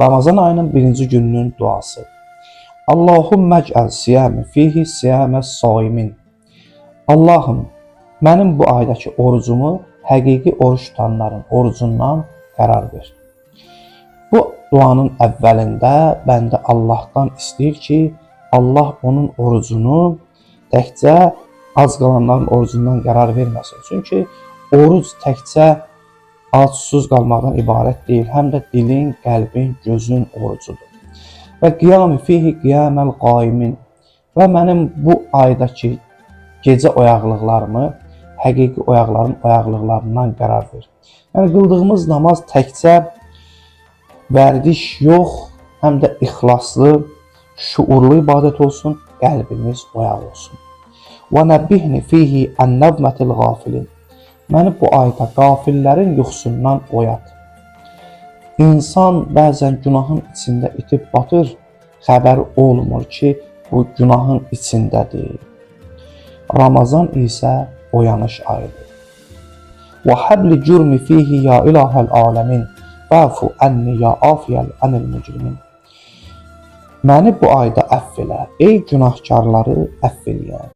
Ramazan ayının birinci gününün duası. Allahümmə ec'al siyami fihi siyamə saimin. Allahım, mənim bu aydakı orucumu həqiqi oruç tutanların orucundan qərar ver. Bu duanın əvvəlində bəndə Allahdan istəyir ki, Allah onun orucunu təkcə az qalanların orucundan qərar verməsin. Çünki oruc təkcə ac susuz qalmaqdan ibarət deyil, həm də dilin, qəlbin, gözün orucudur. Və qiyam fihi qiyaməl qaimin. Və mənim bu aydakı gecə oyaqlıqlarımı həqiqi oyaqların oyaqlıqlarından qərar ver. Yəni qıldığımız namaz təkcə vərdiş yox, həm də ixlaslı, şuurlu ibadət olsun, qəlbimiz oyaq olsun. Və nəbbihni fihi ən nəvmətil qafilin. Məni bu ayda qafillərin yuxusundan oyat. İnsan bəzən günahın içində itib batır, xəbəri olmur ki, bu günahın içindədir. Ramazan isə oyanış ayıdır. Və həbli cürmi fihi ya ilahəl aləmin vəfu ənni ya afiyəl ənil mücrimin. Məni bu ayda əfv elə, ey günahkarları əfv eləyən.